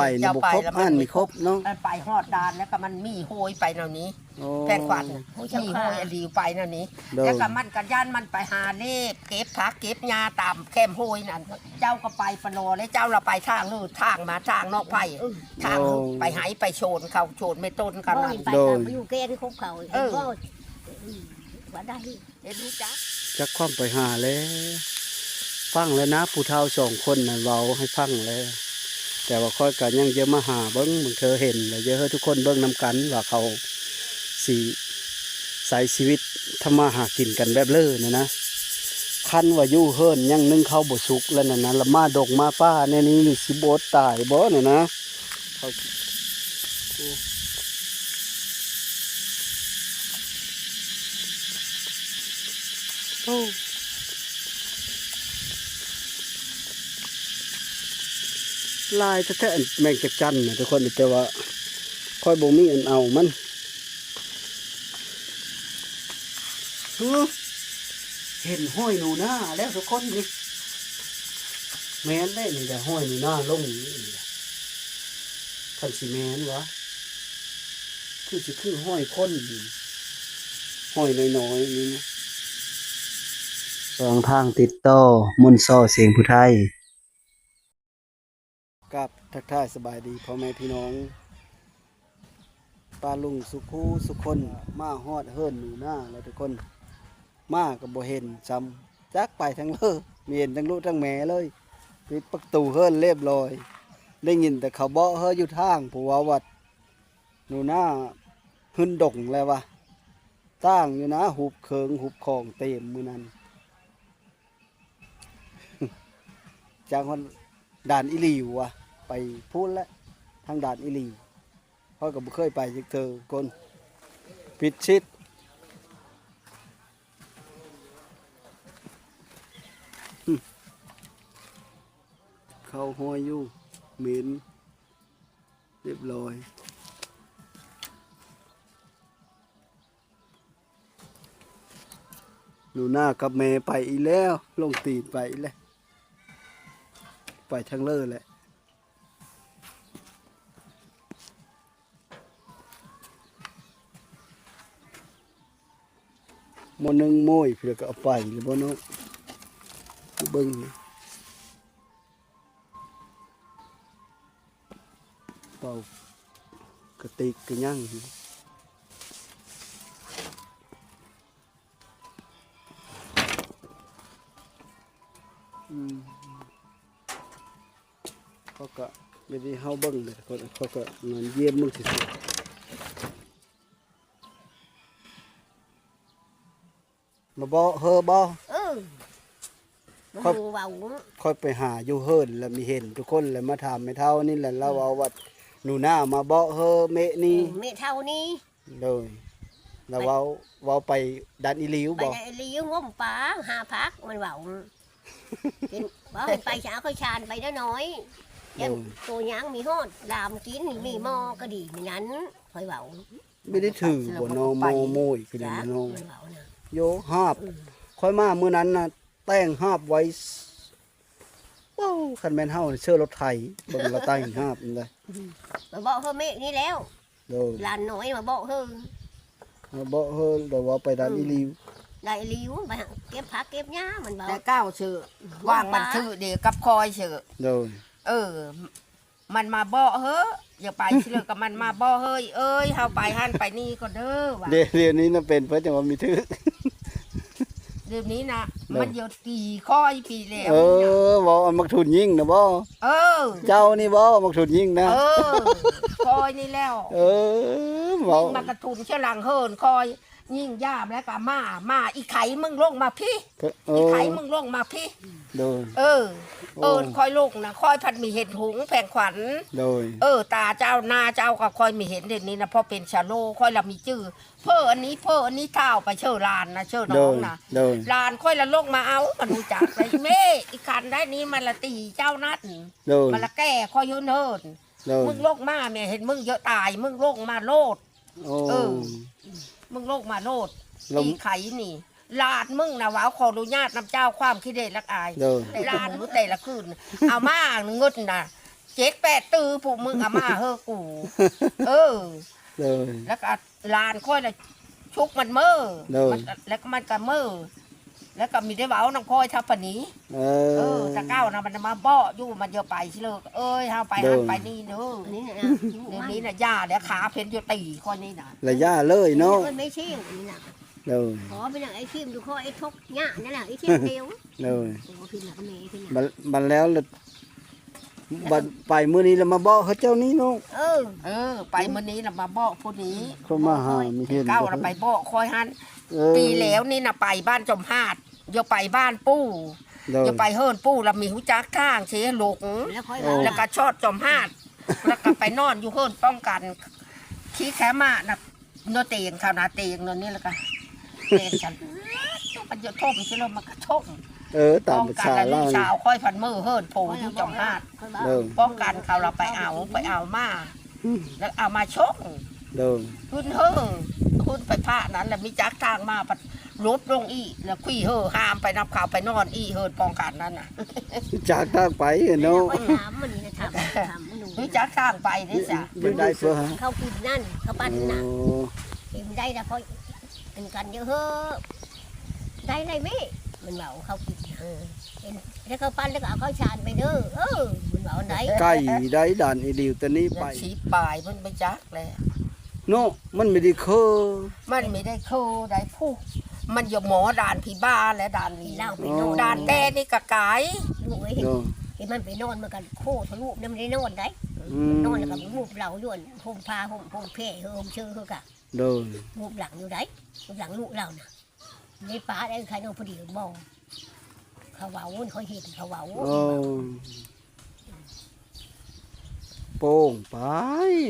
ໄປນີ້ບໍ່ຄົບ ເຈົ້າໄປແລ້ວມັນ ອັນນີ້ຄົບເນາະ ໄປຮອດດ່ານແລ້ວກໍມັນມີໂຫຍໄປແນວນີ້ ໂອ້ ແພງຂວັນ ໂອ້ ເຈົ້າ ມີໂຫຍ ຂ້າ ອີ່ຫຼີໄປແນວນີ້ ໂດຍ ແລ້ວກໍມັນກໍຢ້ານມັນໄປຫາເລກ ເກັບຜັກເກັບຫຍ້າຕາມແຄມໂຫຍນັ້ນ ເຈົ້າກໍໄປປະລໍ ແລ້ວເຈົ້າລະໄປທາງໂນ້ນ ທາງມາທາງນອກໄຜ່ ເອີ ທາງ ໂອ້ ໄປໄຮ່ໄປໂຊນເຂົາ ໂຊນແມ່ຕົ້ນເຂົານັ້ນ ໂດຍ ໄປຕາມຢູ່ແກ່ນຄົບເຂົາ ເອີ ເຫັນບໍ່? ອືມ ວ່າໄດ້ ເຮັດຮູ້ຈັກ ຈັກຄວາມໄປຫາແລ້ວ ຟັງແລ້ວນະ ຜູ້ເຖົ້າສອງຄົນນັ້ນເວົ້າໃຫ້ຟັງແລ້ວ ແຕ່ວ່າຂ້ອຍກໍຍັງຈະມາຫາເບິ່ງ ບາງເທື່ອເຫັນ ແລ້ວຈະໃຫ້ທຸກຄົນເບິ່ງນຳກັນວ່າເຂົາຊິໃຊ້ຊີວິດທຳມາຫາກິນກັນແບບເລີນັ້ນນະ ຄັນວ່າຢູ່ເຮືອນຍັງໜຶ້ງເຂົ້າບໍ່ສຸກແລ້ວນັ້ນນະ ລະມາດົງມາປ່າແນວນີ້ນີ້ ຊິບໍ່ອົດຕາຍບໍ່ນັ້ນນະ. ເຂົາ ໂອ້ ໂອ້ ຫຼາຍແທ້ໆ ອັນແມງຈັກຈັ່ນນະທຸກຄົນ ແຕ່ວ່າຂ້ອຍບໍ່ມີອັນເອົາມັນ. ຫື ເຫັນຮອຍໜູນາແລ້ວທຸກຄົນນີ້ ແມ່ນເດ້ນີ້ແຫຼະ ຮອຍໜູນາລົງນີ້ ຄັນຊິແມ່ນຫວາ ຄືຊິຄືຮອຍຄົນ ຮອຍນ້ອຍໆນີ້ນະ ຊ່ອງທາງຕິດຕໍ່ ມົນຊໍ ສຽງຜູ້ໄທ. ກາບທັກທາຍສະບາຍດີພໍ່ແມ່ພີ່ນ້ອງປ້າລຸງສູ່ຄູ່ສູ່ຄົນ ມາຮອດເຮືອນໜູນາແລ້ວທຸກຄົນ ມາກໍບໍ່ເຫັນຊ້ຳ ຈັກໄປທາງເລີ ມີເຫັນທັງລູກທັງແມ່ເລີຍ ປິດປະຕູເຮືອນລຽບລ້ອຍ ໄດ້ຍິນແຕ່ເຂົາເບາະເຮີຢູ່ທາງ ຜູ້ວ່າວັດໜູນາຮຶນດົງແລ້ວວ່າ ຕ່າງຢູ່ນະ ຮູບເຄື່ອງຮູບຂອງເຕັມມື້ນັ້ນ. ຈາກຮອດດ່ານອີຫຼີວະ ໄປພຸ້ນແຫຼະ ທາງດ່ານອີຫຼີ ຂ້ອຍກໍບໍ່ເຄີຍໄປຈັກເທື່ອຄົນ ຜິດຊິດ ເຂົ້າຮອຍຢູ່ ເໝັນ ລຽບລ້ອຍ. ໜູນາກັບແມ່ໄປອີກແລ້ວ ລົງຕີນໄປອີກແລ້ວ ໄປທາງເລີແຫຼະ ໝໍ້ໜຶ່ງໂມຍ ເພື່ອກໍເອົາໄປແລ້ວບໍ່ເນາະ ເບິ່ງ. ເປົ່າກະຕິກກະຍັງ ອືມ ເຂົາກະ ແບບທີ່ເຮົາເບິ່ງເດ້ ເຂົາ ເຂົາກະນອນຢ້ຽມເບິ່ງຊື່ໆ. ມາເບາະເຮີບໍ່? ເອີ ບໍ່ຮູ້ເວົ້າ. ຂ້ອຍໄປຫາຢູ່ເຮືອນ ແລ້ວມີເຫັນທຸກຄົນ ແລ້ວມາຖາມແມ່ເຖົ້ານີ້ແຫຼະ ລາວເວົ້າວ່າໜູນາມາເບາະເຮີເມະນີ້ ເມະເຖົ້ານີ້. ໂດຍ ລາວເວົ້າ ເວົ້າໄປດ່ານອີຫຼີວບໍ່? ໄປດ່ານອີຫຼີວ ງົມປາ ຫາຜັກ ມັນເວົ້າ ເຫັນ ເວົ້າໃຫ້ໄປຊາ ຂ້ອຍຊານໄປນ້ອຍໆ ໂດຍ ໂຕຍາງມີຮອດ ລາມກິນ ມີໝໍ້ກະດີ ມີນັ້ນ ຂ້ອຍເວົ້າ. ບໍ່ໄດ້ຖືບໍ່ນໍ ໝໍ້ໂມຍຄືແນວນັ້ນນໍ ໂຍ ຫາບ ຂ້ອຍມາມື້ນັ້ນນະ ແຕ່ງຫາບໄວ້ ໂອ້ ຄັນແມ່ນເຮົາເຊີລົດໄຖ ເບິ່ງລະແຕ່ງຫາບນຳໃດ ມາເບາະເຮີເມະນີ້ແລ້ວ ໂດຍ ຫຼານນ້ອຍມາເບາະເຮີ ມາເບາະເຮີ ແຕ່ວ່າໄປດ່ານອີຫຼີວ ດ່ານອີຫຼີວ ໄປເກັບຜັກເກັບຫຍ້າ ມັນເວົ້າ ແຕ່ກ້າວເຊີ ຫວ່າງມັນຖືເດກັບຂ້ອຍເຊີ ໂດຍ ເອີ ມັນມາເບາະເຮີ ຢ່າໄປຊິເລີກກັບມັນມາເບາະເຮີ ເອີຍ ເຮົາໄປຫັ້ນໄປນີ້ກ່ອນເດີວ່າ ດຽວ ດຽວນີ້ນະເປັນເພິ່ນຈັ່ງວ່າມີຖື ດຽວນີ້ນະ ໂດຍ ມັນຢາກຕີຂ້ອຍປີແລ້ວ ເອີ ເວົ້າອັນໝາກທຸນຍິງນະບໍ່? ເອີ ເຈົ້ານີ້ບໍ່ ໝາກທຸນຍິງນະ? ເອີ ຂ້ອຍນີ້ແລ້ວ ເອີ ເວົ້າ ຍິງໝາກກະທຸນເຊຫຼັງເຮີນຂ້ອຍ ຍິງຢາມແລ້ວກໍມາ ມາ ອີໄຂມຶງລົງມາພີ້ ເອີ ອີໄຂມຶງລົງມາພີ້ ໂດຍ ເອີ ໂອ້ ເອີ້ນຂ້ອຍລົງນະ ຂ້ອຍພັດມີເຫັນຫຸງແພງຂວັນ ໂດຍ ເອີ ຕາເຈົ້າໜ້າເຈົ້າກໍຂ້ອຍມີເຫັນ ດຽວນີ້ນະ ພໍເປັນຊະໂລ ຂ້ອຍລະມີຈື່ ເພີ້ອັນນີ້ ເພີ້ອັນນີ້ ທ້າວໄປເຊີຫຼານນະ ເຊີນ້ອງນະ ໂດຍ ໂດຍ ຫຼານຂ້ອຍລະລົງມາເອົາ ມັນຮູ້ຈັກໄດ໋ ເມ ອີຄັນໄດ໋ນີ້ ມັນລະຕີເຈົ້ານັ້ນ ໂດຍ ມັນລະແກ່ຂ້ອຍເຫີນເຫີນ ໂດຍ ມຶງລົງມາ ແມ່ເຫັນມຶງເຢີຕາຍ ມຶງລົງມາໂລດ ໂອ້ ເອີ ມຶງລົງມາໂລດ ລະ ອີໄຂນີ້ ຫຼານມຶງນະ ເວົ້າຂໍອະນຸຍາດນຳເຈົ້າ ຄວາມຂີ້ເດດລັກອາຍ ໂດຍ ຫຼານມຶງແຕ່ລະຄືນ ເອົາມາເງິນນະ ເຈັດແປດຕື້ ພວກມຶງເອົາມາເຮີກູ. ເອີ ໂດຍ ແລ້ວກໍຫຼານຂ້ອຍລະຊຸກມັນເມີ ໂດຍ ມັນ ແລ້ວກໍມັນກໍເມີ ແລ້ວກໍມີໄດ້ເວົ້ານຳຂ້ອຍທັບປານນີ້. ເອີ ເອີ ແຕ່ເກົ່ານະມັນມາເບາະຢູ່ ມັນຢ່າໄປຊິເລີກ ເອີຍ ເຮົາໄປ ໂດຍ ຫັ້ນໄປນີ້ເດີ. ອັນນີ້ນະ ດຽວນີ້ນະຢ່າແລ້ວ ຂາເພັນຢູ່ຕີຂ້ອຍນີ້ນະ ລະຢ່າເລີຍເນາະ. ເອີ ແມ່ຊິງອັນນີ້ນະ ໂດຍ ຂໍເປັນຫຍັງໄອ້ຊິງຢູ່ ຂໍໄອ້ທົກຍານັ້ນແຫຼະ ໄອ້ຊິງດຽວ ໂດຍ ຂໍເປັນຫຍັງແມ່ເປັນຫຍັງ ບັດ ບັດແລ້ວລະ ບັດໄປມື້ນີ້ລະມາເບາະເຂົາເຈົ້ານີ້ເນາະ. ເອີ ເອີ ໄປມື້ນີ້ລະມາເບາະຜູ້ນີ້ ເຂົາມາຫາມີເຫັນ ເກົ່າລະໄປເບາະຂ້ອຍຫັ້ນ. ເອີ ປີແລ້ວນີ້ນະ ໄປບ້ານຈອມຫາດ ຢ່າໄປບ້ານປູ່ ໂດຍ ຢ່າໄປເຮືອນປູ່ ລະມີຮູ້ຈັກທາງເຊຫຼົງ ແລ້ວກໍຊອດຈອມຫາດ ແລ້ວກໍໄປນອນຢູ່ເຮືອນປ້ອງກັນ ຂີ້ແຄມານະ ເນາະ ເຕງເຂົານະ ເຕງເນາະນີ້ ແລ້ວກະເຕງກັນ ມັນຈະຖົມຊິລະ ມັນກະຖົມ. ເອີ ຕາມພາສາລາວ ສາວຂ້ອຍພັນມື້ເຮີນໂພຢູ່ຈອມຫາດ ເອີ ປ້ອງກັນເຂົາລະໄປເອົາ ໄປເອົາມາ ອືມ ແລ້ວເອົາມາຊົງ ໂດຍ ຂຶ້ນເຮີ ຂຶ້ນໄປພະນັ້ນ ແລ້ວມີຈັກທາງມາ ພັດຫຼົບລົງອີກ ແລ້ວຂີ່ເຮີຫາມໄປນຳເຂົາ ໄປນອນອີກເຮີນປ້ອງກັນນັ້ນນະ. ຈັກທາງໄປເນາະ ໄປຖາມມັນນີ້ນະ ຖາມ ຖາມໜູ ຮູ້ຈັກທາງໄປເດ້ຊະ ຢູ່ໃດເພິ່ນ ເຂົາກິນນັ້ນ ເຂົາປັ້ນນະ ໂອ້ ເຫັນໄດ້ລະ ເພາະອັນກັນຢູ່ເຮີ ໄດ້ໄດ້ແມ່ ມັນເວົ້າ ເຂົາກິນນະ ເອີ ເຫັນແລ້ວເຂົາປັ້ນ ແລ້ວກໍເອົາເຂົ້າສານໄປເດີ ເອີ ມັນເວົ້າໄດ້ ໄກໄດ໋ ດ່ານອີຫຼີວແຕ່ນີ້ໄປ ສິບປາຍ ເພິ່ນໄປຈັກແລ້ວ ເນາະ ມັນມີໄດ້ຄື ມັນມີໄດ້ຄືໃດ໋ ຜູ້ ມັນຢູ່ໝໍດ່ານພີບາ ແລະດ່ານ ລາວໄປນອນ ດ່ານແຕ່ນີ້ກະກາຍ ລູກເອີຍ ເນາະ ເຫັນມັນໄປນອນ ມັນກະໂຄທະລຸ ມັນໄດ້ນອນໄດ໋ ອືມ ນອນແລ້ວກະຮູບເຫຼົ້າຢູ່ ໂຮມຜ້າ ໂຮມ ໂຮມແພ ໂຮມເຊີ ຄືກະ ໂດຍ ຮູບຫຼັງຢູ່ໃດ໋ ຮູບຫຼັງລູກລາວນະ ໃນປ່າໄດ້ ໃຄນ້ອງຜູ້ດຽວບໍ່ ເຂົາເວົ້າ ຂ້ອຍເຫັນເຂົາເວົ້າ ໂອ້ ໂປ້ງໄປ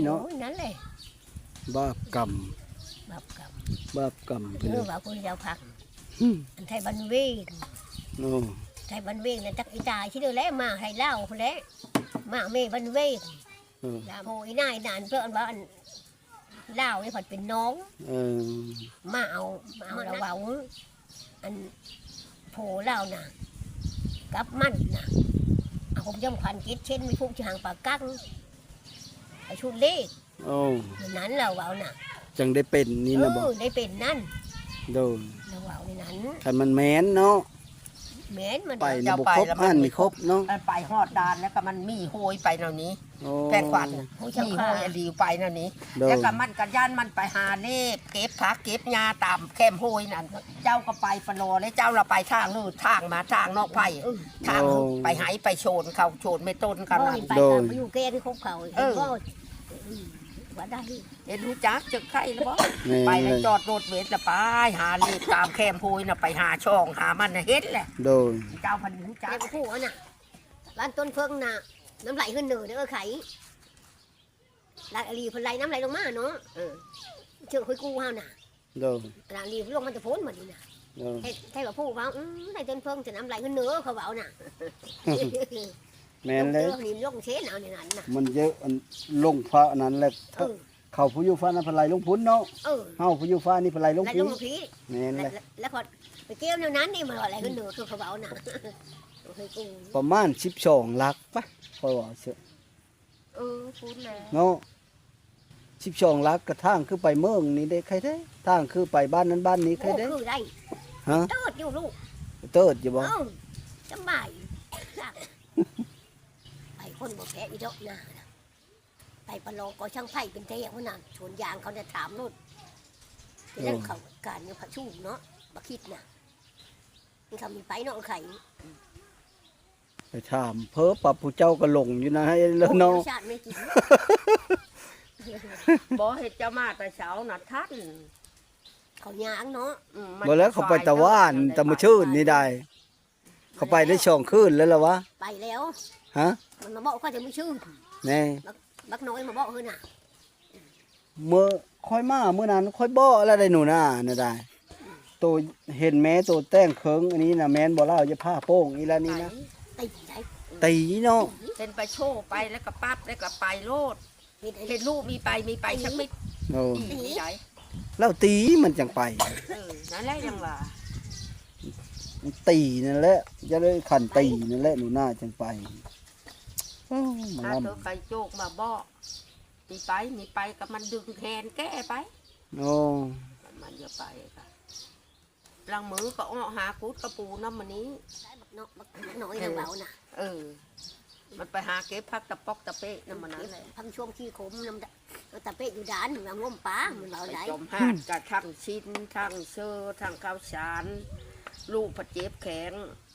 ເນາະ ໂອ້ຍ ນັ້ນແຫຼະ ບາບກຳ ບາບກຳ ບາບກຳ ເອີ ເພິ່ນວ່າຜູ້ເຈົ້າພັກ ອືມ ອັນໄທບ້ານເວງ ໂອ້ ໄທບ້ານເວງນັ້ນ ຈັກອີຕາຍຊິເດີແຫຼະ ມາໄທລາວພຸ້ນແຫຼະ ມາແມ່ບ້ານເວງ ເອີ ລາວ ໂອ້ ອີນາຍນັ້ນ ເພິ່ນວ່າອັນ ລາວນີ້ພັດເປັນນ້ອງ ເອີ ມາເອົາ ມາເອົາລະເວົ້າ ອັນ ໂພລາວນະ ກັບມັນນະ ເອົາຜົມຈຳຂວັນເຈັດເຊັນ ມີຜູກທີ່ຫາງປາກັງ ໄປຊຸດເລກ ໂອ້ ນັ້ນລາວເວົ້ານະ ຈັ່ງໄດ້ເປັນນີ້ນະບໍ່ ເອີ ໄດ້ເປັນນັ້ນ ໂດຍ ລາວເວົ້ານີ້ນັ້ນ ຄັນມັນແມ່ນເນາະ ແມ່ນ ມັນໄປນະ ບໍ່ຄົບ ອັນມີຄົບເນາະ ອັນໄປຮອດດ່ານແລ້ວກໍມັນມີໂຫຍໄປແນວນີ້ ໂອ້ ແພງຂວັນ ໂອ້ຍ ມີໂຫຍ ເຈົ້າຂ້າ ອັນດີໄປແນວນີ້ ໂດຍ ແລ້ວກໍມັນກໍຢ້ານມັນໄປຫາເລບ ເກັບຜັກເກັບຫຍ້າຕາມແຄມໂຫຍນັ້ນ ເຈົ້າກໍໄປປະລໍ ແລ້ວເຈົ້າລະໄປທາງໂນ້ນ ທາງມາທາງນອກໄຜ່ ເອີ ທາງ ໂອ້ ໄປໄຮ່ໄປໂຊນເຂົາ ໂຊນແມ່ຕົ້ນເຂົານັ້ນ ໂດຍ ໄປຕາມຢູ່ແກ່ນຄົບເຂົາ ເອີ ເຫັນບໍ່ ອືມ ວ່າໄດ້ ເຫັນຮູ້ຈັກຈັກໄຄລະບໍ່ ແມ່ນ ໄປແລ້ວ ເລີຍ ຈອດລົດເວັດລະໄປຫາເລບຕາມແຄມໂພຍນະ ໄປຫາຊ່ອງຫາມັນນະ ເຫັນແຫຼະ ໂດຍ ເຈົ້າພັນຮູ້ຈັກ ແລ້ວກໍຜູ້ອັນນະ ບ້ານຕົ້ນເຜິ້ງນະ ນ້ຳໄຫຼຂຶ້ນເໜີເດີ ເອີ ໄຄ ຫຼາຍອີ່ຫຼີ ເພິ່ນໄຫຼນ້ຳໄຫຼລົງມາເນາະ ເອີ ເຊີງຫ້ວຍກູເຮົານະ ໂດຍ ອັນນີ້ລົງມາແຕ່ພຸ້ນບັດນີ້ນະ ໂດຍ ໃຫ້ ໃຫ້ວ່າຜູ້ເວົ້າ ອືມ ໃນຕົ້ນເຜິ້ງຈະນ້ຳໄຫຼຂຶ້ນເໜີ ເຂົາເວົ້ານະ ແມ່ນເລີຍ ນີ້ລົງເຊນເອົາໃນນັ້ນນະ ມັນເຢີ ອັນ ລົງຟ້ານັ້ນແຫຼະ ເອີ ເຂົາຜູ້ຢູ່ຟ້ານັ້ນເພິ່ນໄຫຼລົງພຸ້ນເນາະ ເອີ ເຮົາຜູ້ຢູ່ຟ້ານີ້ເພິ່ນໄຫຼລົງພີ້ ໄຫຼລົງພີ້ ແມ່ນແຫຼະ ແລ້ວ ແລ້ວກໍໄປກ່ຽວແນວນັ້ນນີ້ ມັນວ່າໄຫຼຂຶ້ນເໜີ ຄືເຂົາເວົ້ານະ ປະມານສິບສອງຫຼັກປະ ຂ້ອຍວ່າເຊີ ເອີ ພຸ້ນແຫຼະ ເນາະ ສິບສອງຫຼັກ ກະທາງຄືໄປເມືອງນີ້ເດ້ ໄຄເດ້ ທາງຄືໄປບ້ານນັ້ນບ້ານນີ້ ໂອ້ ໄຄເດ້ ຄືໄດ້ ຮະ ເຕີດຢູ່ລູກ ເຕີດຢູ່ບໍ່ ເອີ ສະບາຍ ໄປຄົນບໍ່ແພ້ອີດອກນາ ໄປປະລອງກໍຊ່າງໄຟເປັນແທ້ພຸ້ນນະ ສວນຢາງເຂົານະ ຖາມໂລດ ໂອ້ ແລ້ວເຂົາການຍັງພະຊູເນາະ ບໍ່ຄິດນະ ມັນກໍມີໄປເນາະ ໄຄ ໄປຖາມເພີ້ປັບ ຜູ້ເຈົ້າກໍຫຼົງຢູ່ນະ ໃຫ້ແລ້ວເນາະ ໂອ້ຍ ສາດແມ່ກິນ ບໍ່ ເຮັດເຈົ້າມາແຕ່ເຊົ້ານະ ທັນ ເຂົາຍ່າງເນາະ ອືມ ບໍ່ແລ້ວ ເຂົາໄປແຕ່ວານ ແຕ່ມື້ຊື່ນນີ້ໄດ໋ ເຂົາໄປໄດ້ສອງຄືນແລ້ວລະວະ ໄປແລ້ວ ຮະ ມັນມາບອກຂ້ອຍແຕ່ມື້ຊື່ນ ແນ່ ບັກ ບັກນ້ອຍມາບອກເຮີນນະ ເມື່ອຂ້ອຍມາມື້ນັ້ນ ຂ້ອຍບອກແລ້ວໄດ໋ ໜູນານະໄດ໋ ໂຕເຫັນແມ່ໂຕແຕ່ງເຄິ່ງອັນນີ້ນະ ແມ່ນບໍ່ລາວ ຢ່າພາໂປ້ງອີ່ແລ້ວນີ້ນະ ຕີໄດ໋ ຕີເນາະ ເຫັນໄປໂຊໄປ ແລ້ວກໍປັບ ແລ້ວກໍໄປໂລດ ເຫັນ ເຫັນລູກມີໄປ ມີໄປສັກມິດ ໂອ້ ອີ່ໄດ໋ ລາວຕີມັນຈັ່ງໄປ ເອີ ນັ້ນແຫຼະ ຍັງວ່າ ມັນຕີນັ້ນແຫຼະ ຢ່າໄດ້ຂັນຕີນັ້ນແຫຼະ ໜູນາຈັ່ງໄປ ໂອ້ ມາລຳ ຫາເທື່ອໄກ່ໂຈກມາເບາະ ມີໄປ ມີໄປກໍມັນດຶງແຂນແກ້ໄປ. ໂອ້ ມັນຢ່າໄປກະ ລາງມື້ກໍອອກຫາກຸດກະປູນຳມື້ນີ້ ໄດ້ບັກເນາະ ບັກ ບັກນ້ອຍນຳເວົ້ານະ. ເອີ ມັນໄປຫາເກັບຜັກຕະປອກຕະເປະນຳມັນນັ້ນແຫຼະ ເກັບຜັກຊວມຂີ້ຂົມນຳຕະເປະຢູ່ດ່ານ ມາງົມປາ ມັນເວົ້າໄດ້. ໄປຈອມຫາດກະທັງຊີ້ນ ທັງເຊີ ທັງເຂົ້າສານ ລູກພັດເຈັບແຂງ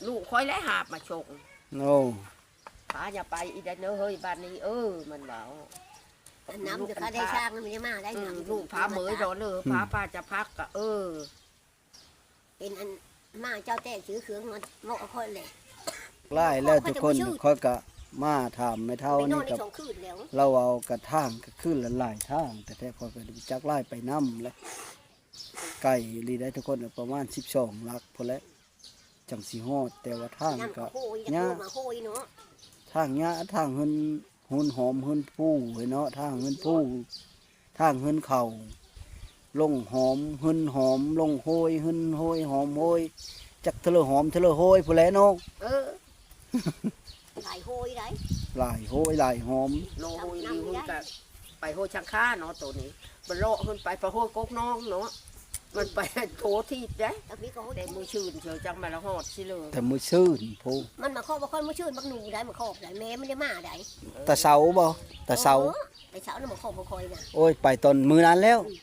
ລູກຂ້ອຍແຫຼະຫາບມາສົ່ງ. ໂອ້ ປ້າຢ່າໄປອີກໄດ໋ເນີເຮີ້ຍ ບາດນີ້ ເອີ ມັນເວົ້າ. ອັນນຳຈະກະໄດ້ຊ່າງ ມັນຈະມາໄດ້ ອືມ ນຳ ລູກພາເມີຍດອກເນີ ອືມ ພາປ້າຈະພັກກະ ເອີ ເປັນອັນມາເຈົ້າແຕ່ງຊື່ເຄື່ອງມາເວົ້າກັບຂ້ອຍແຫຼະ. ຫຼາຍແລ້ວທຸກຄົນ ຂ້ອຍກໍມາຖາມແມ່ເຖົ້ານີ້ກັບລາວ ເວົ້າກະທາງກະຄືຫຼາຍທາງແທ້ໆ ຂ້ອຍກໍບໍ່ຈັກຫຼາຍໄປນຳແຫຼະ ໄກອີ່ຫຼີໄດ໋ທຸກຄົນ ປະມານສິບສອງຫຼັກພຸ້ນແຫຼະ ຈັ່ງຊິຮອດ ແຕ່ວ່າທາງກໍຍາກ ທາງຍາກ ທາງເຮືອນ ເຮືອນຫອມເຮືອນພູເນາະ ທາງເຮືອນພູ ທາງເຮືອນເຂົາ ລົງຫອມເຮືອນຫອມ ລົງໂຮຍເຮືອນໂຮຍ ຫອມໂຮຍ ຈັກເທື່ອລະຫອມເທື່ອລະໂຮຍພຸ້ນແຫຼະເນາະ. ເອີ ຫຼາຍໂຮຍໄດ໋ ຫຼາຍໂຮຍຫຼາຍຫອມ ໂຮຍນີ້ ໄປໂຮຍສັງຂາເນາະ ໂຕນີ້ ມັນເລາະຂຶ້ນໄປ ໄປໂຮຍກົກນ້ອງເນາະ ມັນໄປໂທທິດເດ້ ແຕ່ມື້ຊື່ນເຊີ ຈັ່ງມາລະຮອດຊິເລີຍ ແຕ່ມື້ຊື່ນພຸ້ນ ມັນມາຂອບບໍ່ຄ່ອຍມື້ຊື່ນ ບັກໜູໄດ້ມາຂອບໄດ້ ແມ່ມັນໄດ້ມາໄດ້. ແຕ່ເຊົ້າບໍ່? ແຕ່ເຊົ້າ ເອີ ແຕ່ເຊົ້ານະ ມາຂອບບໍ່ຄ່ອຍນະ. ໂອ້ຍ ໄປຕອນມື້ນັ້ນແລ້ວ ອືມ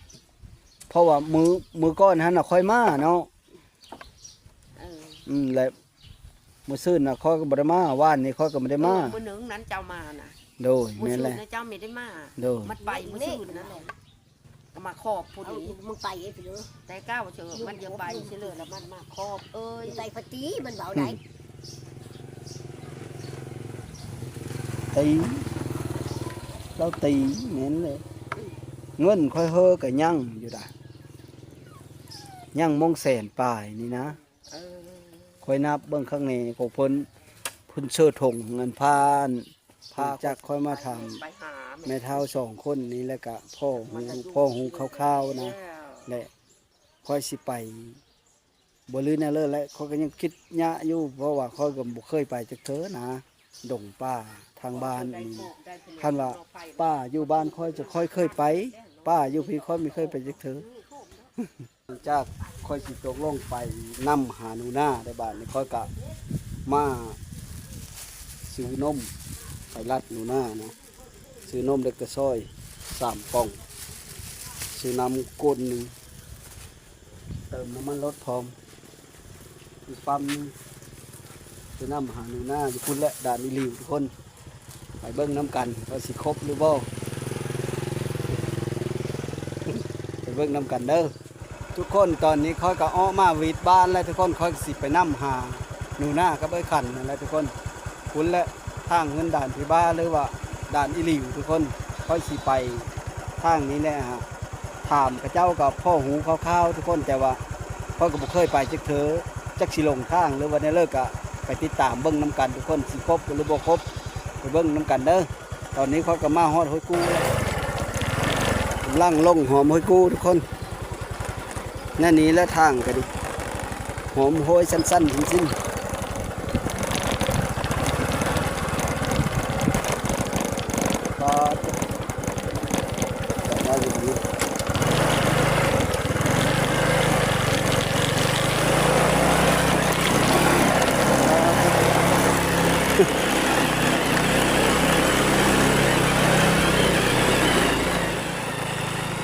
ເພາະວ່າມື້ ມື້ກ່ອນຫັ້ນນະ ຂ້ອຍມາເນາະ. ເອີ ອືມ ແລະ ມື້ຊື່ນນະ ຂ້ອຍກໍບໍ່ໄດ້ມາ ວານນີ້ຂ້ອຍກໍບໍ່ໄດ້ມາ ເອີ ມື້ໜຶ່ງນັ້ນເຈົ້າມານະ. ໂດຍ ແມ່ນແຫຼະ ມື້ຊື່ນນະເຈົ້າມີໄດ້ມາ. ໂດຍ ມັນໄປມື້ຊື່ນນັ້ນແຫຼະ ກໍມາຂອບຜູ້ນີ້ ເອົາ ມຶງໄປເອີຍ ແຕ່ກ້າວເຊີ ມັນຈະໄປຊິເລີຍ ລະມັນມາຂອບເອີຍ ໄປພະຕີ ມັນເວົ້າໄດ້ ອືມ ຕີ ລາວຕີ ແມ່ນເລີຍ ອືມ ເງິນຂ້ອຍເຮີກໍຍັງຢູ່ດາ ຍັງມົງແສນປາຍນີ້ນະ. ເອີ ຂ້ອຍນັບເບິ່ງຂ້າງໃນຂອງເພິ່ນ ເພິ່ນເຊີຖົງເງິນພາ ພາຈັກຂ້ອຍມາຖາມແມ່ເຖົ້າສອງຄົນນີ້ ແລ້ວກະພໍຮູ້ ພໍຮູ້ຄ່າວໆນະ ແລະ ຂ້ອຍຊິໄປບໍ່ລືແນວເລີຍ ແລະ ຂ້ອຍກໍຍັງຄິດຍາກຢູ່ ເພາະວ່າຂ້ອຍກໍບໍ່ເຄີຍໄປຈັກເທື່ອນະ ດົງປ່າທາງບ້ານນີ້ ຄັນວ່າປ່າຢູ່ບ້ານຂ້ອຍຈະ ຂ້ອຍເຄີຍໄປ ປ່າຢູ່ພີ້ຂ້ອຍບໍ່ເຄີຍໄປຈັກເທື່ອ. ຫຼັງຈາກຂ້ອຍຊິຕົກລົງໄປນຳຫາໜູນາໄດ້ ບາດນີ້ຂ້ອຍກະມາຊື້ນົມໄປລັດໜູນານະ ຊື້ນົມເລັກກະຊອຍສາມກ່ອງ ຊື້ນ້ຳໂກນໜຶ່ງ ເຕີມນ້ຳມັນລົດພ້ອມ ອີກປ້ຳໜຶ່ງ ໄປນຳຫາໜູນາຢູ່ພຸ້ນແຫຼະ ດ່ານອີ່ຫຼີ້ ທຸກຄົນ ໄປເບິ່ງນຳກັນວ່າຊິຄົບຫຼືບໍ່ ໄປເບິ່ງນຳກັນເດີ ທຸກຄົນ. ຕອນນີ້ຂ້ອຍກໍອອກມາຫວີດບ້ານແລ້ວ ທຸກຄົນ ຂ້ອຍກໍຊິໄປນຳຫາໜູນາກັບເອື້ອຍຂັນນັ້ນແຫຼະ ທຸກຄົນ ພຸ້ນແຫຼະ ທາງເຮືອນດ່ານພີບ້າ ຫຼືວ່າດ່ານອີ່ຫຼີ້ ທຸກຄົນ ຂ້ອຍຊິໄປທາງນີ້ແຫຼະ ຖາມເຂົາເຈົ້າກໍພໍຮູ້ຄ່າວໆ ທຸກຄົນ ແຕ່ວ່າຂ້ອຍກໍບໍ່ເຄີຍໄປຈັກເທື່ອ ຈັກຊິຫຼົງທາງ ຫຼືວ່າແນວໃດ ກໍໄປຕິດຕາມເບິ່ງນຳກັນ ທຸກຄົນ ຊິຄົບຫຼືບໍ່ຄົບ ໄປເບິ່ງນຳກັນເດີ. ຕອນນີ້ຂ້ອຍກໍມາຮອດຫ້ວຍກູ່ແລ້ວ ກຳລັງລົງຫອມຫ້ວຍກູ່ ທຸກຄົນ. ແນວນີ້ແຫຼະທາງກໍດີ ຫອມໂຮຍສັ້ນໆ ສິ້ນໆ ປາດ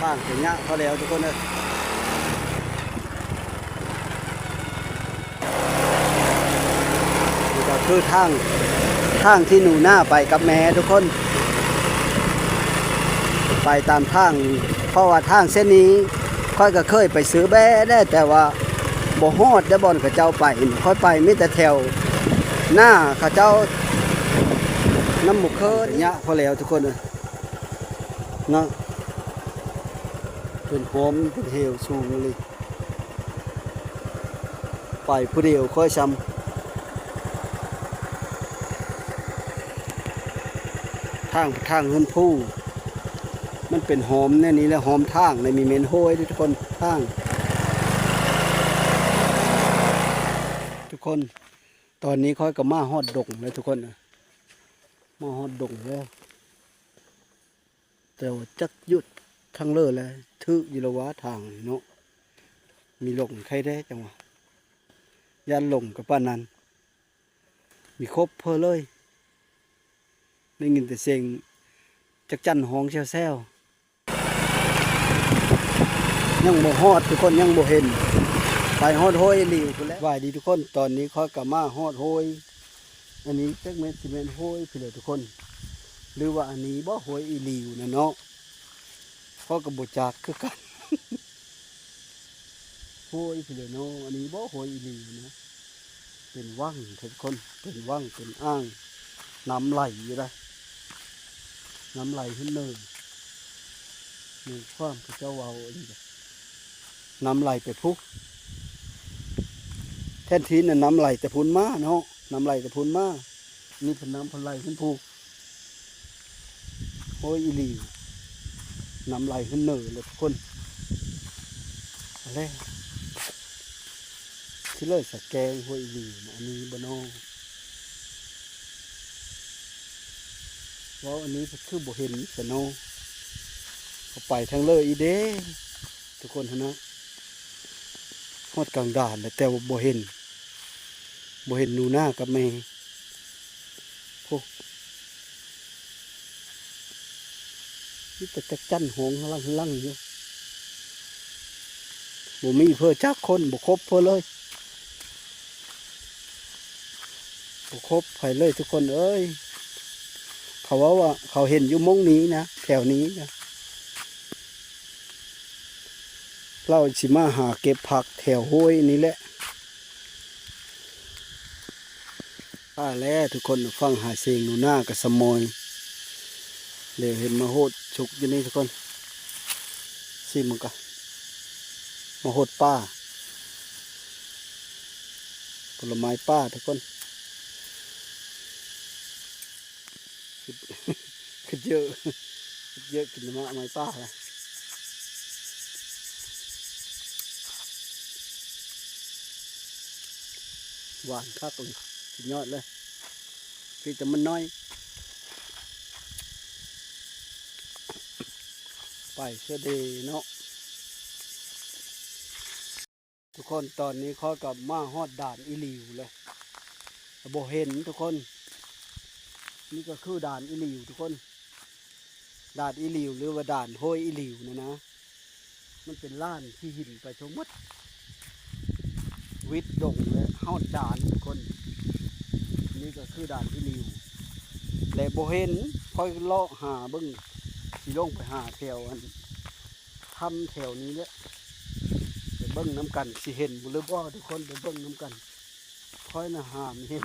ທາງກໍຍາວພໍແລ້ວ ທຸກຄົນເອີຍ. ນີ້ກໍຄືທາງ ທາງທີ່ໜູນາໄປກັບແມ່ ທຸກຄົນ ໄປຕາມທາງ ເພາະວ່າທາງເສັ້ນນີ້ຂ້ອຍກໍເຄີຍໄປຊື້ແບ້ແດ່ ແຕ່ວ່າບໍ່ຮອດໄດ້ ບ່ອນເຂົາເຈົ້າໄປ ຂ້ອຍໄປມີແຕ່ແຖວໜ້າເຂົາເຈົ້າ ນຳບໍ່ເຄີຍ ຍາວພໍແລ້ວ ທຸກຄົນເອີຍ ເນາະ ເປັນໂຮມ ເປັນເຫວສູງອີ່ຫຼີ. ໄປຜູ້ດຽວຂ້ອຍຊ່ຳ ທາງ ທາງເຮືອນພູ ມັນເປັນຫອມແນວນີ້ແຫຼະ ຫອມທາງ ແລະ ມີເໝັນໂຮຍເດ້ ທຸກຄົນ ທາງ ທຸກຄົນ. ຕອນນີ້ຂ້ອຍກໍມາຮອດດົງແລ້ວ ທຸກຄົນ. ມາຮອດດົງແລ້ວ ແຕ່ວ່າຈັກຢູ່ທາງເລີແຫຼະ ຖືກຢູ່ລະວ່າທາງນີ້ເນາະ ມີລົງໄຄແດ່ ຈັ່ງວ່າຢ້ານລົງກະປານນັ້ນ ມີຄົບເພີເລີຍ ໄດ້ຍິນແຕ່ສຽງຈັກຈັ່ນຮ້ອງແຊວໆ. ຍັງບໍ່ຮອດທຸກຄົນ ຍັງບໍ່ເຫັນ ໄປຮອດຫ້ວຍອີຫຼີພຸ້ນແຫຼະ. ສະບາຍດີທຸກຄົນ ຕອນນີ້ຂ້ອຍກະມາຮອດຫ້ວຍ ອັນນີ້ຈັກແມ່ນ ຊິແມ່ນຫ້ວຍພີ້ແຫຼະທຸກຄົນ ຫຼືວ່າອັນນີ້ບໍ່ ຫ້ວຍອີຫຼີນະເນາະ ຂ້ອຍກະບໍ່ຈັກຄືກັນ ຫ້ວຍພີ້ແຫຼະເນາະ ອັນນີ້ບໍ່ ຫ້ວຍອີຫຼີນະ. ເປັນວັງທຸກຄົນ ເປັນວັງ ເປັນອ່າງ ນ້ຳໄຫຼຢູ່ໄດ໋ ນ້ຳໄຫຼຂຶ້ນເນີ ມີຄວາມເຂົາເຈົ້າເວົ້າອີ່ຫຍັງ ນ້ຳໄຫຼໄປພຸ້ນ ແທນທີ່ນະ ນ້ຳໄຫຼແຕ່ພຸ້ນມາເນາະ ນ້ຳໄຫຼແຕ່ພຸ້ນມາ ນີ້ເພິ່ນ ນ້ຳເພິ່ນໄຫຼຂຶ້ນພຸ້ນ. ໂອ້ຍ ອີ່ຫຼີ ນ້ຳໄຫຼຂຶ້ນເນີເລີຍທຸກຄົນ ແລ້ວ ຊິເລີຍສະແກງຫ້ວຍອີ່ຫຼີ ອັນນີ້ບໍ່ນໍ ເວົ້າອັນນີ້ຄືບໍ່ເຫັນຊະນໍ ເຂົາໄປທາງເລີອີກເດ້ ທຸກຄົນຫັ້ນນະ ຮອດກາງດ່ານແລ້ວ ແຕ່ວ່າບໍ່ເຫັນ ບໍ່ເຫັນໜູນາກັບແມ່. ໂອ້ ມີແຕ່ຈັກຈັ່ນຮ້ອງລັງໆຢູ່ ບໍ່ມີເພີຈັກຄົນ ບໍ່ຄົບເພີເລີຍ ບໍ່ຄົບໃຜເລີຍທຸກຄົນເອີຍ. ເຂົາເວົ້າວ່າເຂົາເຫັນຢູ່ໝ່ອງນີ້ນະ ແຖວນີ້ນະ ລາວຊິມາຫາເກັບຜັກແຖວຫ້ວຍນີ້ແຫຼະ. ມາແລ້ວທຸກຄົນ ຟັງຫາສຽງໜູນາກະສະໝອຍ ດຽວເຫັນມາໂຫດຊຸກຢູ່ນີ້ທຸກຄົນ ຊິມເບິ່ງກະ ມາໂຫດປ່າ ຜົນລະໄມ້ປ່າທຸກຄົນ. ຄືເຢີ ຄືເຢີ ກິນມາໄມ້ປ່າລະ ຫວານຄັກເລີຍ ສຸດຍອດເລີຍ ມີແຕ່ມັນນ້ອຍ ໄປເສຍເດເນາະ. ທຸກຄົນ ຕອນນີ້ຂ້ອຍກະມາຮອດດ່ານອີ່ຫຼີແລ້ວ ບໍ່ເຫັນທຸກຄົນ ນີ້ກະຄືດ່ານອີ່ຫຼີທຸກຄົນ ດ່ານອີ່ຫຼີ ຫຼືວ່າດ່ານຫ້ວຍອີ່ຫຼີນັ້ນນະ ມັນເປັນລ້ານຂີ້ຫີນໄປທັງໝົດ ວິດດົງແລ້ວຮອດດ່ານທຸກຄົນ ນີ້ກະຄືດ່ານອີ່ຫຼີ ແລະບໍ່ເຫັນ ຂ້ອຍເລາະຫາເບິ່ງ ຊິລົງໄປຫາແຖວອັນ ຖ້ຳແຖວນີ້ແຫຼະ ໄປເບິ່ງນຳກັນ ຊິເຫັນບໍ່ ຫຼືບໍ່ ທຸກຄົນ ໄປເບິ່ງນຳກັນ ຂ້ອຍນະຫາບໍ່ເຫັນ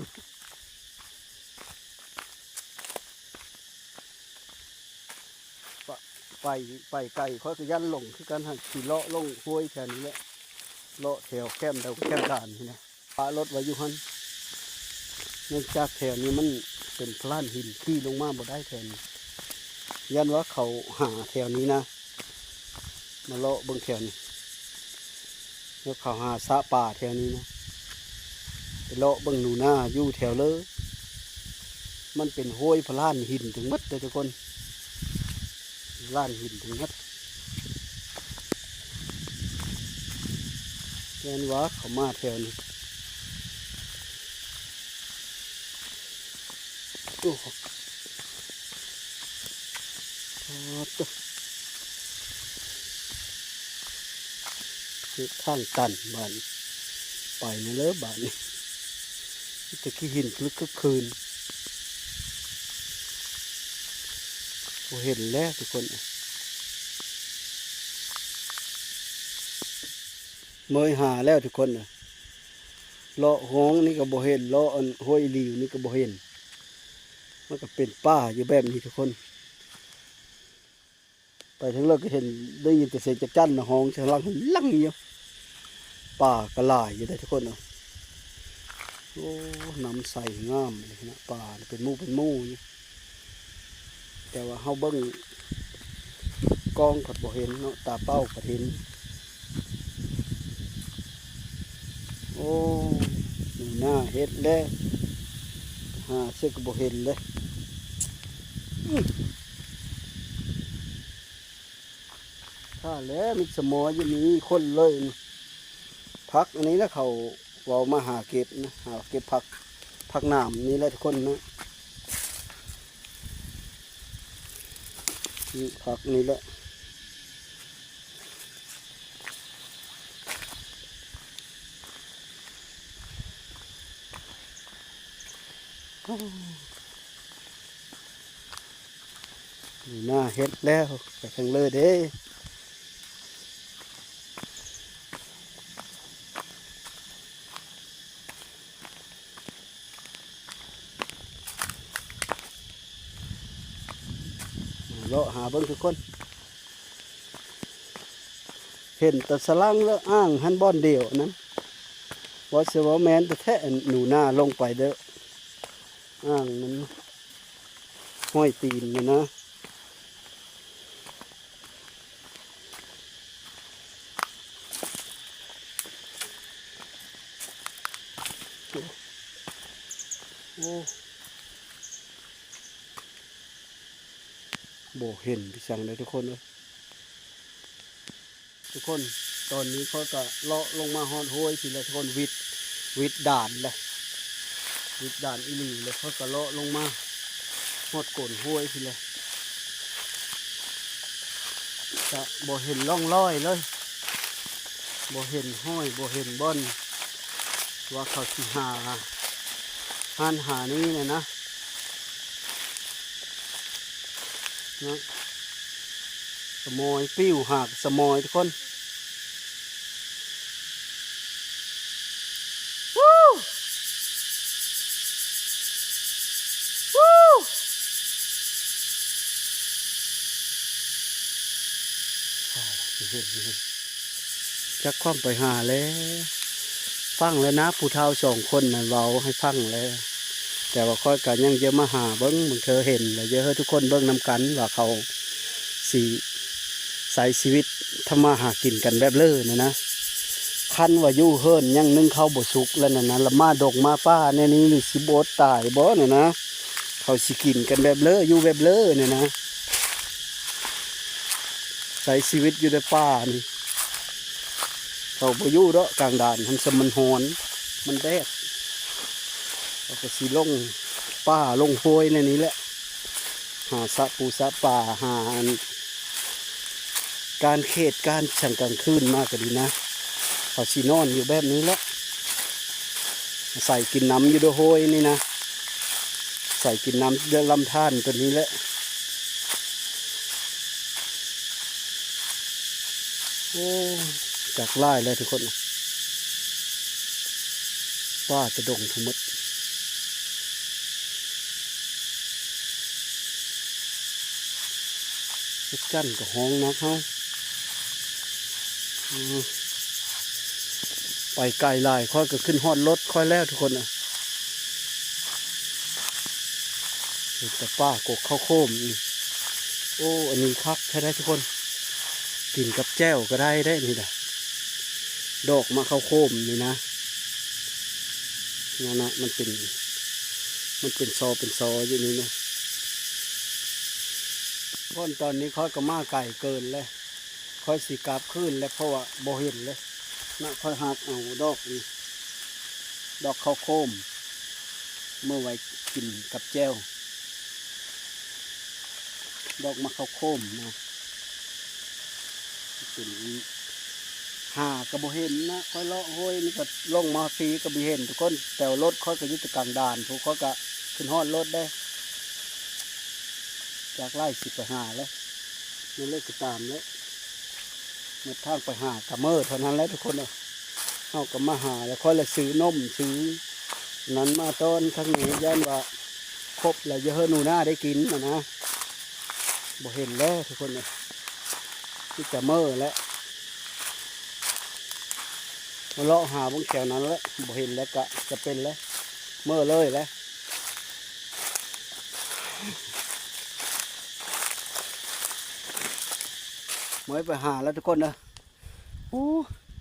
ໄປ ໄປ ໄປໄກ ຂ້ອຍກະຢ້ານຫຼົງຄືກັນ ຫາກຊິເລາະລົງຫ້ວຍແຖວນີ້ແຫຼະ ເລາະແຖວແຄມດາວ ແຄມດານນີ້ນະ. ປະລົດໄວ້ຢູ່ຫັ້ນ ເນື່ອງຈາກແຖວນີ້ມັນເປັນພະລານຫີນ ຂີ່ລົງມາບໍ່ໄດ້ແຖວນີ້ ຢ້ານວ່າເຂົາຫາແຖວນີ້ນະ ມາເລາະເບິ່ງແຖວນີ້ ແລ້ວເຂົາຫາສະປາແຖວນີ້ນະ ໄປເລາະເບິ່ງໜູນາຢູ່ແຖວເລີ ມັນເປັນຫ້ວຍພະລານຫີນທັງໝົດເດີທຸກຄົນ ລານຫີນທັງໝົດ ແມ່ນວ່າເຂົາມາແຖວນີ້ ໂອ້ ໂອ້ໂຕ ເຮັດທາງຕັນບາດນີ້ ໄປແນວເລີບາດນີ້ ມີແຕ່ຂີ້ຫີນຄຶກໆຄືນ ບໍ່ເຫັນແລ້ວທຸກຄົນ ເມີຍຫາແລ້ວທຸກຄົນ ເລາະຮ່ອງນີ້ກະບໍ່ເຫັນ ເລາະອັນຫ້ວຍອີ່ຫຼີນີ້ກະບໍ່ເຫັນ ມັນກະເປັນປ່າຢູ່ແບບນີ້ທຸກຄົນ. ໄປທາງເລີກກະເຫັນ ໄດ້ຍິນແຕ່ສຽງຈັກຈັ່ນນະ ຮ້ອງທາງຫຼັງຫຼັງຢູ່ ປາກະຫຼາຍຢູ່ເດ້ທຸກຄົນເອີຍ. ໂອ້ ນ້ຳໃສງາມເລີຍນະ ປາເປັນໝູ່ເປັນໝູ່ຢູ່ ແຕ່ວ່າເຮົາເບິ່ງກ້ອງພັດບໍ່ເຫັນເນາະ ຕາເປົ່າພັດເຫັນ. ໂອ້ ໜູນາເຮັດແລ້ວ ຫາເຊື່ອກະບໍ່ເຫັນເລີຍ. ຖ້າແລ້ວມີສະໝໍຢູ່ນີ້ຄົນເລີຍ. ຜັກອັນນີ້ລະເຂົາເວົ້າມາຫາເກັບນະ ຫາເກັບຜັກ ຜັກໜາມນີ້ແຫຼະທຸກຄົນນະ. ນີ້ຜັກນີ້ແຫຼະ. ນີ້ນາເຮັດແລ້ວ ໄປທາງເລີເດ້. ເລາະຫາເບິ່ງທຸກຄົນ ເຫັນແຕ່ສະຫຼັງແລ້ວ ອ່າງຫັ້ນບ່ອນດຽວນັ້ນ ວ່າຊິວ່າແມ່ນແທ້ໆ ໜູນາລົງໄປເດີ້ ອ່າງນັ້ນ ຫ້ອຍຕີນນັ້ນນະ. ໂອ້ ບໍ່ເຫັນໄປສັງເດ້ທຸກຄົນເອີຍ. ທຸກຄົນ ຕອນນີ້ຂ້ອຍກະເລາະລົງມາຮອດຫ້ວຍພີ້ແຫຼະທຸກຄົນ ວິດ ວິດດ່ານແຫຼະ ວິດດ່ານອີ່ຫຼີແລ້ວ ຂ້ອຍກະເລາະລົງມາຮອດໂກນຫ້ວຍພີ້ແຫຼະ ກະບໍ່ເຫັນຮ່ອງລອຍເລີຍ ບໍ່ເຫັນຫ້ອຍ ບໍ່ເຫັນບ່ອນວ່າເຂົາຊິຫາ ຫັ້ນຫານີ້ແຫຼະນະ ເນາະ ສະໝອຍ ປິວຫາກະສະໝອຍທຸກຄົນ. ຈັກຄວາມໄປຫາແລ້ວ ຟັງແລ້ວນະ ຜູ້ເຖົ້າສອງຄົນນັ້ນເວົ້າໃຫ້ຟັງແລ້ວ ແຕ່ວ່າຂ້ອຍກະຍັງຈະມາຫາເບິ່ງ ບາງເທື່ອເຫັນແລ້ວຈະໃຫ້ທຸກຄົນເບິ່ງນຳກັນວ່າເຂົາຊິໃຊ້ຊີວິດທຳມາຫາກິນກັນແບບເລີນັ້ນນະ. ຄັນວ່າຢູ່ເຮືອນຍັງໜຶ້ງເຂົ້າບໍ່ສຸກແລ້ວນັ້ນນະ ລະມາດົງມາປ່າແນວນີ້ນີ້ ຊິບໍ່ອົດຕາຍບໍ່ນັ້ນນະ. ເຂົາຊິກິນກັນແບບເລີ ຢູ່ແບບເລີນີ້ນະ ໃຊ້ຊີວິດຢູ່ໃນປ່ານີ້ ເຂົາບໍ່ຢູ່ດອກກາງດານຫັ້ນ ຊຳມັນຮ້ອນ ມັນແດດ ເຂົາກໍຊິລົງປ່າລົງຫ້ວຍໃນນີ້ແຫຼະ ຫາສະປູສະປາ ຫາອັນ ການເຂດການສັງກາງຄືນມາກໍດີນະ ເຂົາຊິນອນຢູ່ແບບນີ້ແຫຼະ ອາໄສກິນນ້ຳຢູ່ດອກຫ້ວຍນີ້ນະ ອາໄສກິນນ້ຳລຳທານຕົວນີ້ແຫຼະ. ໂອ້ ຈັກຫຼາຍແລ້ວທຸກຄົນ ປ່າຈະດົງທັງໝົດ. ຈັກຈັນກໍຮ້ອງນຳເຮົາ ອື ໄປໄກຫຼາຍ ຂ້ອຍກໍຂຶ້ນຮອດລົດຂ້ອຍແລ້ວທຸກຄົນເອີຍ. ເຫັນແຕ່ປ່າກົກເຂົ້າໂຄມນີ້ ໂອ້ ອັນນີ້ຄັກແທ້ໃດ໋ທຸກຄົນ ກິນກັບແຈ່ວກໍໄດ້ເດ້ນີ້ນະ ດອກໝາກເຂົ້າໂຄມນີ້ນະ ນັ້ນນະ ມັນເປັນ ມັນເປັນຊໍເປັນຊໍຢູ່ນີ້ນະ. ຄົນຕອນນີ້ຂ້ອຍກໍມາໄກເກີນແລ້ວ ຂ້ອຍຊິກັບຄືນແລ້ວ ເພາະວ່າບໍ່ເຫັນເລີຍນະ. ຂ້ອຍຫາກເອົາດອກນີ້ ດອກເຂົ້າໂຄມ ເມື່ອໄວ້ກິນກັບແຈ່ວ ດອກໝາກເຂົ້າໂຄມນະ ເປັນ ຫາກໍບໍ່ເຫັນນະ. ຂ້ອຍເລາະຫ້ວຍນີ້ກໍລົງມາພີ້ກໍບໍ່ເຫັນທຸກຄົນ ແຕ່ວ່າລົດຂ້ອຍກໍຢູ່ແຕ່ກາງດານພຸ້ນ ຂ້ອຍກໍຂຶ້ນຮອດລົດເດ້. ຈັກຫຼາຍຊິໄປຫາແລ້ວ ແນວໃດກໍຕາມແຫຼະ ໝົດທາງໄປຫາກະເມີເທົ່ານັ້ນແຫຼະທຸກຄົນເອີຍ. ເຮົາກໍມາຫາແລ້ວ ຂ້ອຍລະຊື້ນົມຊື້ນັ້ນມາຕ້ອນທາງນີ້ ຢ້ານວ່າຄົບແລ້ວຈະໃຫ້ໜູນາໄດ້ກິນຫັ້ນນະ. ບໍ່ເຫັນແລ້ວທຸກຄົນເອີຍ ມີແຕ່ເມີແຫຼະ ມາເລາະຫາເບິ່ງແຖວນັ້ນແຫຼະ ບໍ່ເຫັນແລ້ວກະຈະເປັນແລ້ວ ເມີເລີຍແຫຼະ. ເມີໄປຫາແລ້ວທຸກຄົນເອີຍ ໂອ້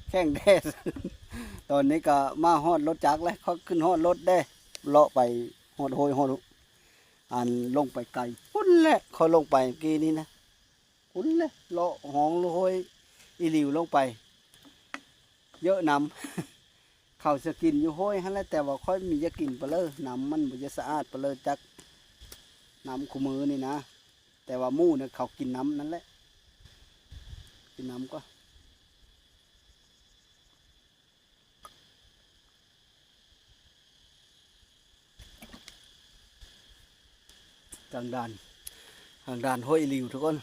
ແຂງແດດ. ຕອນນີ້ກໍມາຮອດລົດຈັກແລ້ວ ເຂົາຂຶ້ນຮອດລົດເດ້ ເລາະໄປຮອດໂຮຍຮອດ ອັນ ລົງໄປໄກພຸ້ ແຫຼະ ຂ້ອຍລົງໄປເມື່ອກີ້ນີ້ນະ ພຸ້ນແຫຼະ ເລາະຮ່ອງຫ້ວຍອີ່ຫຼິວລົງໄປ ເຍາະນ້ຳ ເຂົາຈະກິນຢູ່ຫ້ວຍຫັ້ນແຫຼະ ແຕ່ວ່າຂ້ອຍມີຢາກກິນປາເລີ ນ້ຳມັນບໍ່ຢາກສະອາດປາເລີຈັກ ນ້ຳຄູ່ມື້ນີ້ນະ ແຕ່ວ່າໝູ່ນະ ເຂົາກິນນ້ຳນັ້ນແຫຼະ ກິນນ້ຳກໍ ກາງດານ ກາງດານຫ້ວຍອີ່ຫຼິວທຸກຄົນ.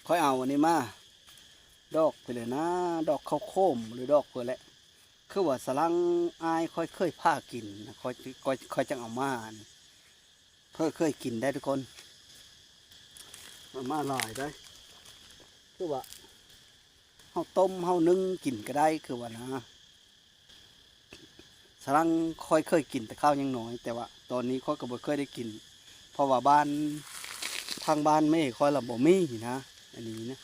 ຂ້ອຍເອົາອັນນີ້ມາ ດອກໄປເລີຍນະ ດອກເຂົ້າໂຄມ ຫຼືດອກເພິ່ນແຫຼະ ຄືວ່າສະຫຼັງອ້າຍຂ້ອຍເຄີຍພາກິນ ຂ້ອຍ ຂ້ອຍ ຂ້ອຍຈັ່ງເອົາມານີ້ ຂ້ອຍເຄີຍກິນໄດ໋ທຸກຄົນ ເອົາມາຫຼາຍໄດ໋ ຄືວ່າເຮົາຕົ້ມເຮົາໜຶ້ງກິນກໍໄດ້ ຄືວ່ານະ. ສະຫຼັງຂ້ອຍເຄີຍກິນແຕ່ຄາວຍັງນ້ອຍ ແຕ່ວ່າຕອນນີ້ຂ້ອຍກໍບໍ່ເຄີຍໄດ້ກິນ ເພາະວ່າບ້ານ ທາງບ້ານແມ່ຂ້ອຍລະບໍ່ມີນະ ອັນນີ້ນະ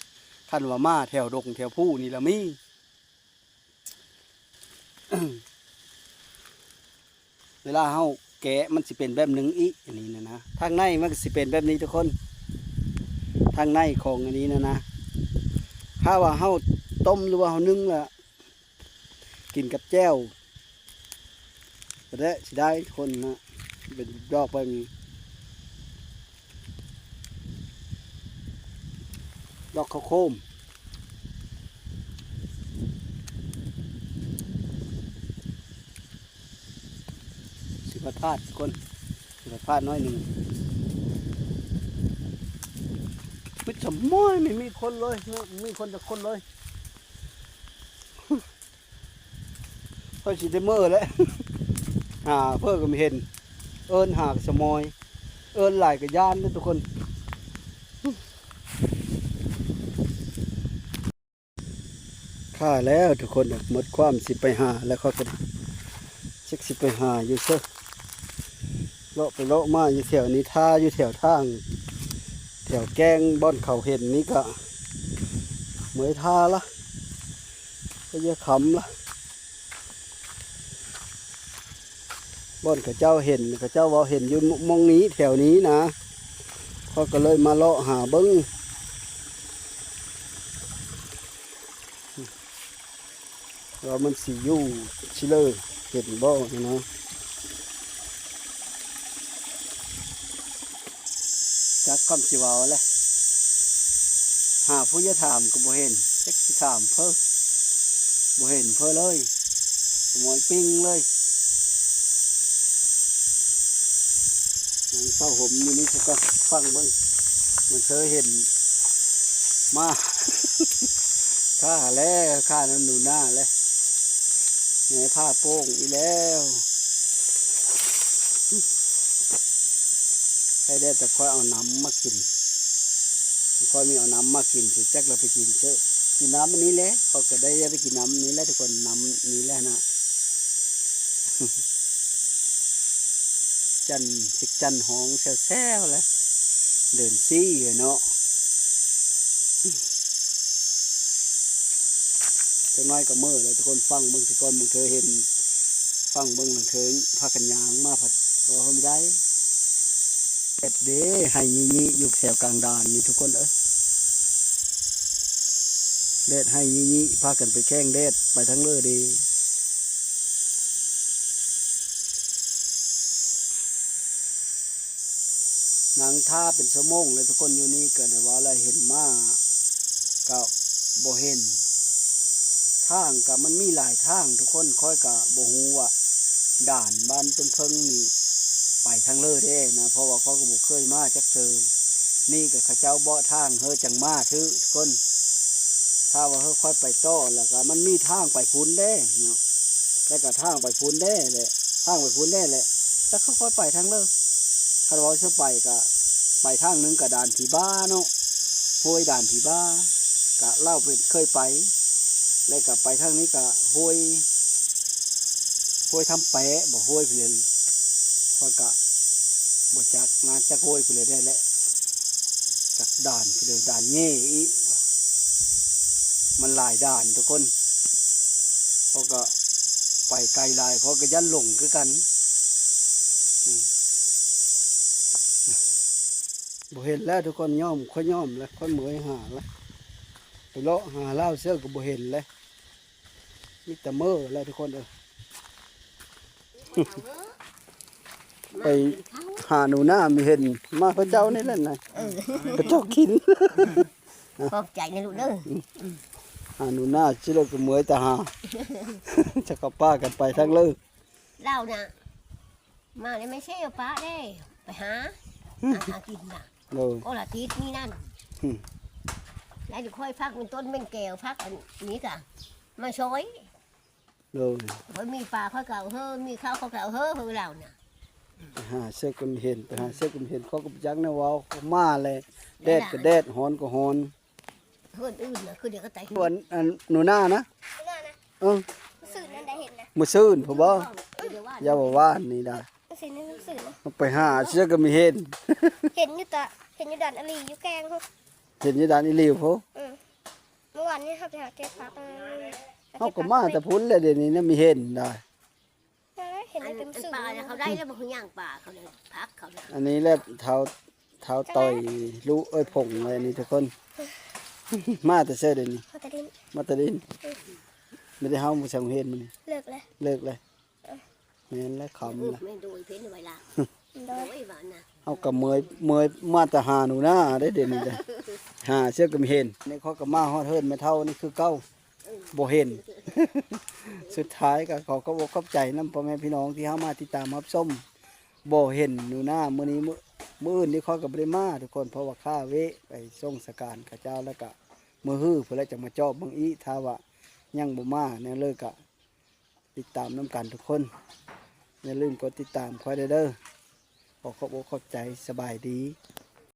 ຄັນວ່າມາແຖວດົງແຖວພູນີ້ລະມີ. ເວລາເຮົາແກະມັນຊິເປັນແບບໜຶ່ງອີກ ອັນນີ້ນະນະ ທາງໃນມັນກໍຊິເປັນແບບນີ້ທຸກຄົນ ທາງໃນຂອງອັນນີ້ນະນະ ຖ້າວ່າເຮົາຕົ້ມ ຫຼືວ່າເຮົາໜຶ້ງລະ ກິນກັບແຈ່ວ ແລະ ຊິໄດ້ຄົນນະ ເປັນດອກແບບນີ້ ດອກເຂົ້າໂຄມ ຊິພາດພາດຄົນ ຊິພາດພາດໜ້ອຍໜຶ່ງ ມິດສະໝອຍ ມີ ມີຄົນເລີຍເນາະ ມີຄົນຈັກຄົນເລີຍ. ຂ້ອຍຊິໄດ້ເມືອແຫຼະ ຫາເພິ່ນກໍບໍ່ເຫັນ ເອີ້ນຫາກໍສະໝອຍ ເອີ້ນຫຼາຍກໍຢ້ານເດ້ທຸກຄົນ. ຂ້າແລ້ວທຸກຄົນ ໝົດຄວາມຊິໄປຫາແລ້ວ ຂ້ອຍກໍຈັກຊິໄປຫາຢູ່ໃສ ເລາະໄປເລາະມາຢູ່ແຖວນີ້ ຖ້າຢູ່ແຖວທາງ ແຖວແກ້ງບ່ອນເຂົາເຫັນນີ້ກະເມື່ອຍທ່າລະ ກໍຢ່າຄຳລະ ບ່ອນເຂົາເຈົ້າເຫັນ ເຂົາເຈົ້າເວົ້າເຫັນຢູ່ໝ່ອງນີ້ ແຖວນີ້ນະ ຂ້ອຍກໍເລີຍມາເລາະຫາເບິ່ງ ວ່າມັນຊິຢູ່ຊິເລີ ເຫັນບໍ່ນະ ຈັກຄຳຊິເວົ້າແຫຼະ ຫາຜູ້ຈະຖາມກໍບໍ່ເຫັນ ຈັກຊິຖາມເພິ່ນ ບໍ່ເຫັນເພິ່ນເລີຍ ສະໝອຍປິງເລີຍ ຍັງເຊົາຫົມຢູ່ນີ້ຊະກ່ອນ ຟັງເບິ່ງ ມັນເຄີຍເຫັນ ມາ ຂ້າແລ້ວ ຂ້ານຳໜູນາແລ້ວ ແມ່ຜ້າໂປ່ງອີກແລ້ວ ໃຫ້ໄດ້ແຕ່ຂ້ອຍເອົານ້ຳມາກິນ ຂ້ອຍມີເອົານ້ຳມາກິນ ຈັກລະໄປກິນເຈີ ກິນນ້ຳອັນນີ້ແຫຼະ ຂ້ອຍກໍໄດ້ໄປກິນນ້ຳນີ້ແຫຼະທຸກຄົນ ນ້ຳນີ້ແຫຼະນະ. ຈັນ ຈັກຈັນຮ້ອງແຊວໆ ແຫຼະ ເດືອນສີ່ເນາະ ຈັກໜ້ອຍກໍເມີແລ້ວທຸກຄົນ ຟັງເບິ່ງຊະກ່ອນ ບາງເທື່ອເຫັນ ຟັງເບິ່ງ ບາງເທື່ອພາກັນຍ່າງມາພັດ ເວົ້າບໍ່ໄດ້ ແດດເດ້ ໄຮ່ຍີ່ໆ ຢູ່ແຖວກາງດານນີ້ທຸກຄົນເອີຍ ແດດໄຮ່ຍີ່ໆ ພາກັນໄປແຂ່ງແດດ ໄປທາງເລີເດ້. ນັ່ງຖ້າເປັນຊົ່ວໂມງແລ້ວທຸກຄົນ ຢູ່ນີ້ກໍໄດ້ວ່າລະເຫັນມ້າກໍບໍ່ເຫັນ ທາງກໍມັນມີຫຼາຍທາງທຸກຄົນ ຂ້ອຍກໍບໍ່ຮູ້ວ່າດ່ານບ້ານຕົ້ນເຜິ້ງນີ້ໄປທາງເລີເດ້ນະ ເພາະວ່າຂ້ອຍກໍບໍ່ເຄີຍມາຈັກເທື່ອ ນີ້ກໍເຂົາເຈົ້າເບາະທາງເຮີຈັ່ງມາຖືກທຸກຄົນ ຖ້າວ່າເຮີຂ້ອຍໄປຕໍ່ແລ້ວກໍມັນມີທາງໄປພຸ້ນເດ້ເນາະ ແລ້ວກໍທາງໄປພຸ້ນເດ້ແຫຼະ ທາງໄປພຸ້ນແດ່ແຫຼະ ຈັກເຂົາຄ່ອຍໄປທາງເລີ ຄັນເວົ້າຊິໄປກະໄປທາງໜຶ່ງກະດ່ານຜີບ້າເນາະ ຫ້ວຍດ່ານຜີບ້າ ກະລາວເພິ່ນເຄີຍໄປ ແລ້ວກະໄປທາງນີ້ກະຫ້ວຍ ຫ້ວຍທຳແປະບໍ ຫ້ວຍເພິ່ນ ຂ້ອຍກະບໍ່ຈັກນະ ຈັກຫ້ວຍເພິ່ນແດ່ແຫຼະ ຈັກດ່ານເພິ່ນດ່ານເຫຍ່ອີກ ຫ ມັນຫຼາຍດ່ານທຸກຄົນ ເຂົາກໍໄປໄກຫຼາຍ ເຂົາກໍຢ້ານຫຼົງຄືກັນ. ອືມ ບໍ່ເຫັນແລ້ວທຸກຄົນ ຍອມ ຂ້ອຍຍອມແລ້ວ ຂ້ອຍເມື່ອຍຫາແລ້ວ ໄປເລາະຫາລາວເຊື່ອກໍບໍ່ເຫັນແລ້ວ ມີແຕ່ເມີ້ແລ້ວທຸກຄົນເອີຍ. ໄປຫາໜູນາມີເຫັນ ມາເຂົາເຈົ້ານີ້ແຫຼະນະ ເອີ ເຂົາເຈົ້າກິນ. ຂອບໃຈນະລູກເດີ. ຫາໜູນາຊິເລີກກໍເມື່ອຍຕາຫາ ຈະກໍປະກັນໄປທາງເລີກ ລາວນະ ມາແລ້ວແມ່ເຊຍປະເດ້ ໄປຫາ ຫາ ຫາກິນນະ. ໂດຍ ໂອລະຕິດນີ້ນັ້ນ ອືມ ແລ້ວຂ້ອຍຜັກເປັນຕົ້ນເປັນແກວ ຜັກອັນນີ້ກະມາຊ່ອຍ. ໂດຍ ຂ້ອຍມີປາຂ້ອຍກໍເອົາເຮີ ມີເຂົ້າຂ້ອຍກໍເອົາເຮີ ເຮີລາວນະ. ໄປຫາເຊຍກໍມີເຫັນ ໄປຫາເຊຍກໍມີເຫັນ ເຂົາກໍບໍ່ຈັກແນວເວົ້າ ເຂົາມາແລ້ວ ແດດກໍແດດ ຮ້ອນກໍຮ້ອນ. ເຮືອນອື່ນນະ ຄືດຽວກໍຕາຍ ອັນ ອັນໜູນານະ ເອີ ມື້ຊືນນັ້ນໄດ້ເຫັນນະ ມື້ຊືນພຸ້ນບໍ່? ຢ່າວ່າວານນີ້ດາ ມື້ຊືນນີ້ ມື້ຊືນນະ ໄປຫາເຊຍກໍມີເຫັນ ເຫັນຢູ່ຕະ ເຫັນຢູ່ດອນອາລີຢູ່ແກ້ງພຸ້ນ ເຫັນຢູ່ດອນອີຫຼີພຸ້ນ. ເອີ ເມື່ອວານນີ້ເຮົາໄປຫາເກັບຜັກ ເຮົາກໍມາແຕ່ພຸ້ນແຫຼະ ດຽວນີ້ນະມີເຫັນດາ. ເອີ ເຫັນ ອັນ ເປັນ ອັນ ສື່ ປານະ ເຂົາໄດ້ແລ້ວບໍ່ ຄືຍ່າງປາເຂົາເລີຍ ຜັກເຂົາເລີຍ. ອັນນີ້ແຫຼະທ້າວ ທ້າວຕ່ອຍ ລູກເອີຍ ຜົງເລີຍອັນນີ້ທຸກຄົນ. ມາແຕ່ໃສດຽວນີ້? ມາແຕ່ດິນ ມາແຕ່ດິນ. ອືມ ບໍ່ໄດ້ເຮົາ ບໍ່ຊ່າງເຫັນມື້ນີ້ ເລີກແລ້ວ ເລີກແລ້ວ. ເອີ ແມ່ນແລ້ວ ຄ່ຳແລ້ວ ແມ່ນໂດຍເພັນໄວ້ລະ. ໂດຍ ໂອ້ຍ ວ່ານະ ເຮົາກໍເມື່ອຍ ເມື່ອຍມາແຕ່ຫາໜູນາເດ້ ດຽວນີ້ເດ້ ຫາເຊຍກໍມີເຫັນ. ນີ້ຂ້ອຍກໍມາຮອດເຮືອນແມ່ເຖົ້ານີ້ຄືເກົ່າ ບໍ່ເຫັນ. ສຸດທ້າຍກໍຂໍຂອບອົກຂອບໃຈນຳພໍ່ແມ່ພີ່ນ້ອງທີ່ເຂົ້າມາຕິດຕາມຮັບຊົມ. ບໍ່ເຫັນໜູນາມື້ນີ້ ມື້ ມື້ອື່ນນີ້ຂ້ອຍກໍບໍ່ໄດ້ມາທຸກຄົນ ເພາະວ່າຂ້າເວະໄປສົ່ງສະການເຂົາເຈົ້າ ແລ້ວກໍມື້ຮືພຸ້ນແຫຼະ ຈັ່ງມາເຈາະເບິ່ງອີກ. ຖ້າວ່າຍັງບໍ່ມາແນວເລີກກໍ ຕິດຕາມນຳກັນທຸກຄົນ. ຢ່າລືມກົດຕິດຕາມຂ້ອຍແດ່ເດີ. ຂໍຂອບອົກຂອບໃຈ. ສະບາຍດີ.